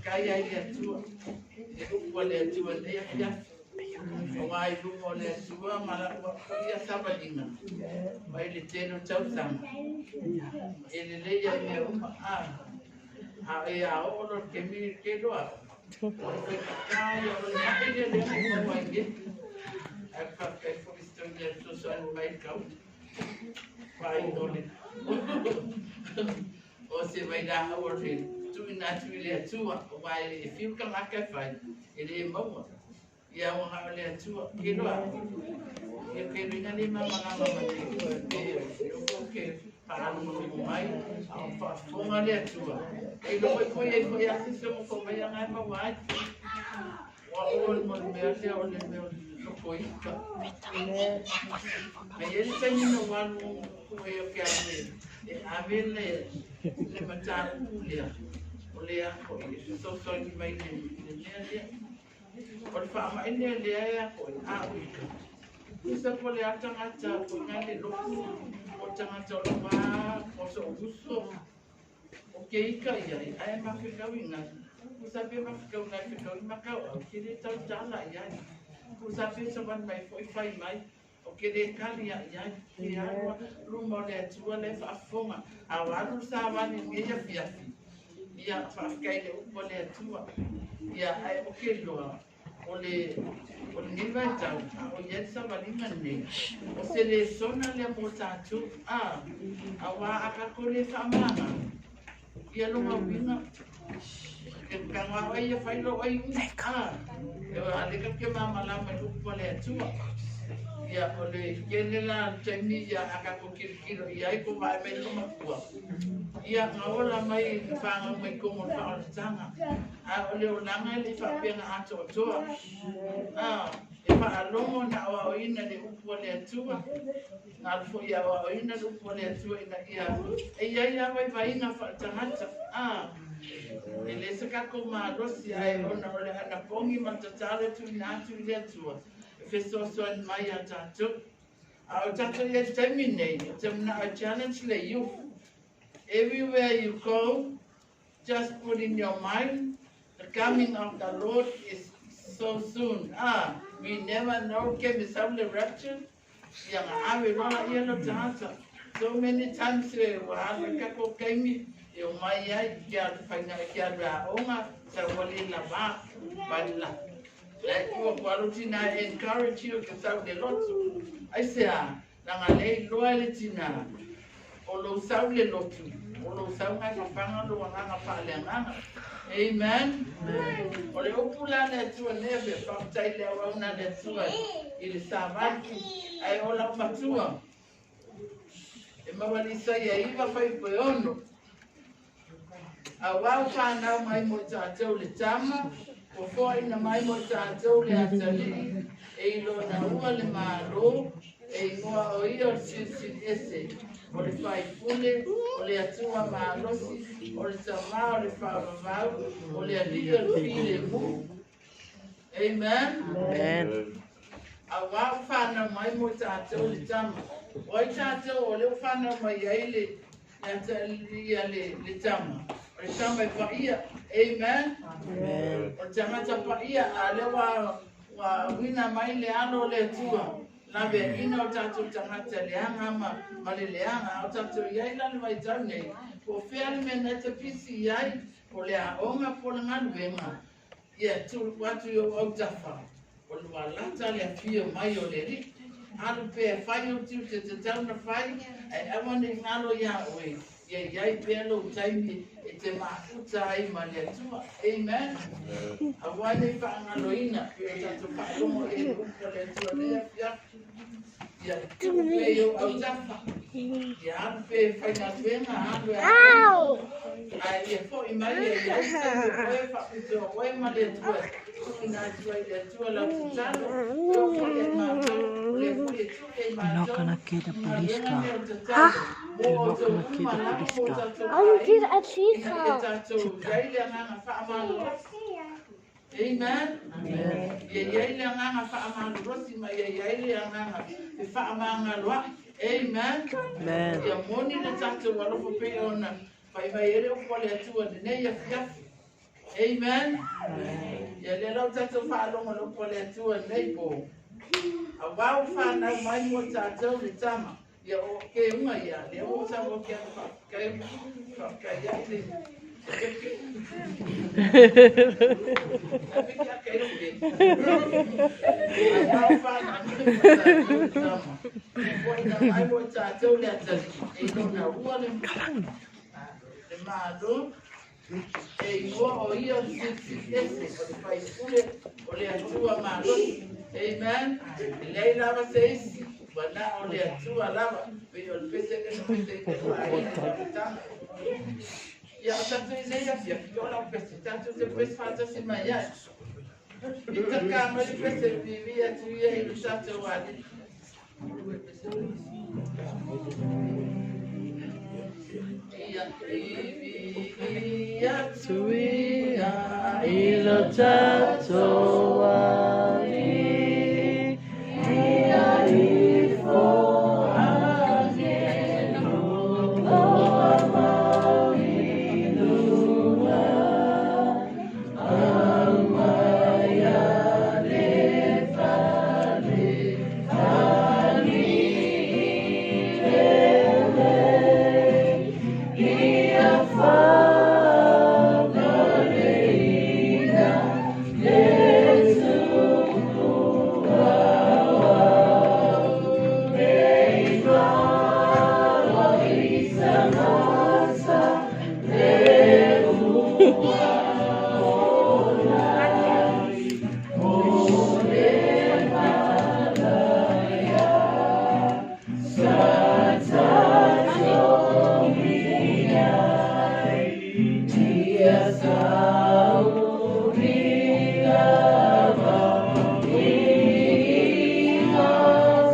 Faafetai ai le Atua, i le upu a le Atua i lenei afiafi. Aua i luma o le Atua ma lau au foi ia savaliga mai le tele o tausaga, e lelei ai mea uma. A e a oo loa i le taimi ke loa au, o le faigata ia o le mai lea lea na ou maua ai nei. Ae faafetai foi i si toeaina e fesoasoani mai i le kaula. Vaai o le o se vailaau o le tuuina atu i le Atua, aua e fiu le tagata e fai, e le maua. Ia ua na o le Atua. Ke loa, ia ke loina le malamalama ma te pe o ke faalogologo mai, a o faafofoga le Atua. E iloa foi ai foi a se mo ko mai anga e maua ai. Ua o le mo le mea lea o le mea o le loko ika. Mai e le taimi na walu ku e o ke alu e ave le mataupu lea. O le a foi e fesoasoani mai le mea lea. O le faamai lea lea e a foi a o ika. Tusa po le a tagata foi nai le lotu, o tagata o le wā, o so uso, o ke ika ia, ai mawhekau i ngai. Kusa pe mawhekau ngai whekau i makau au, ke le tau tala i ai. Kusa pe sawan mai foi whai mai, o ke le kali a i ai. Ke alua luma o le Atua le faafofoga. A o alu le savali i nei afiafi, ia faafetai le upu a le Atua. Ia ae o ke loa, o le o lenei vaitau, a o i ai le savaliga lenei, o se lesona lea mo tatou, a auā a tatou le faamagalo, ia lona uiga, e tago ai ia fai lou ai uga, a e a le tatou te malamalama i le upu a le Atua. Ia o le tele la taimi ia a tatou tilotilo i ai po vaai mai le matua. Ia na ola mai na whāngau mai tonu o le whaolataga. A o le olaga e le i faapea na atoatoa. A e faalogo na aoaoina le upu a le Atua. Na alu foi e aoaoina le upu a le Atua ina ia e i ai lava vaivaiga faaletagata. A e le se tatou malosi ae ona o le anapogi ma le tatalo e tuuina atu i le Atua e fesoasoani mai ia tatou. A o tatou i ai i le taimi nei, ou te manao e challenge le youth. Everywhere you go, just put in your mind, the coming of the Lord is so soon. We never know ke me sau le rapture, ia nga ave loa ia lo tagata. So many times e ua alu i tatou taimi e o mai ai ke alu whainga e ke alu a onga sa ua le lava but la la e tua ko alu tina e encourage you ke sau le lotu. Ai se a, langa le iloa e le tina o lou sau le lotu, o lou sau ngai fafaga lou agaga faaleagaga. Amen. O le upu la le Atua nei fe faafetai le auauna le Atua i le savali ae o lau matua e maua le Isaia 9 fuaiupu e 6. Auā ua fanau mai mo i tatou le tama, ua foaina mai mo i tatou le atalii, e i lona ua le Malo, e igoa o ia o le Silisili Ese, o le Faipule, o le Atua Malosi, o le Tamā o le Faavavau, o le Alii o le Filemu. Amen. Amen. Auā ua fanau mai mo i tatou le tama. O ai tatou o lea ua fanau mai ai le ia le tama. O le tama e paia. Amen. Amen. O le tagata paia a lea ua uina mai le alo o le Atua. Laveaina o tatou tagata leaga ma le leaga. A o tatou i ai la le vaitau nei. Po o fea le mea na te pisi i ai, po le aoga po le galuega. Ia tuluku atu i ou autafa. O le ua lata le afio mai o le Alii. Alu pea fai o tiute te tau na fai, ae aua ne i galo iā oe. Ia iai pea lou taimi e te mafuta ai ma le Atua. Amen. Aua ne i faagaloina pe o tatou faalogo i le upu a le Atua nei afiafi. Ia tuu pea i ou autafa. Ia alu pea i faigaluega, alu e aoga. Ae ia foi mai ia iai se taimi o oe faapitoa oe ma le Atua. Tuuina atu ai le Atua lau tatalo. E oo foi ia i matou, o lea foi e tuu ia i You're not matou. gonna get a police Galuega car. nei o le tatalo. Mo You're not outou gonna get uma a lava police mo car. tatou I'm aiga. get a Ina ia teacup. tatou iai le agaga faamalolosi. Amen. Amen. Ia iai le agaga faamalolosi ma ia iai le agaga e faamagaloai. Amen. Amen. Ia moni le tatou alofa pei ona fai mai ai le upu a le Atua lenei afiafi. Amen. Ia lea lau tatou faalogo le upu a le Atua i lenei po. Auā ua fanau mai mo tatou le tama. Ia o ke unga ia, lea ua sau o ke anu faafetai, faafetai ai le peke. Ai peke a ke ke. Auā ua fanau mai mo tatou le tama. Fofoina mai mo tatou le atalii. E i lona ua le le Malo. E igoa o ia o le Silisili Ese, o le Faipule o le Atua malosi. Amen. E leai lava se isi, ua na o le Atua lava. Pei o le pese lea na pese i le faaina o le tama. Ia, o tatou i nei afiafi, o lau pese, tatou te pese faatasi mai ai. I taka mai le pese vivi atu ia i le tatou alii. Ia vivi atu ia I lo tatou alii, ia ifo ane loa mau i luga, aumai le fale alii lelei, ia faapaleina le tupu au nei malo i tagata le ua ola o le malaia sa tatou ai ia sauni lava viiga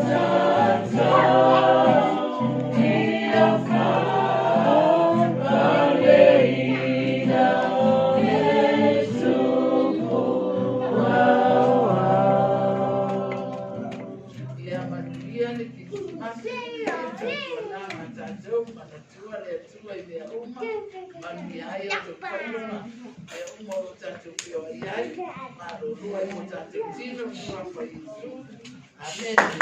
tatou ia faapaleina le tupu au. Ia manuia le Kerisimasi, e tautuana ma tatou manatua le Atua i mea uma, manuia ai o outou faiva ma mea uma o lo o tatou feoai ai, malolo ai mo tatou tino i le suafa o Iesu. Amene.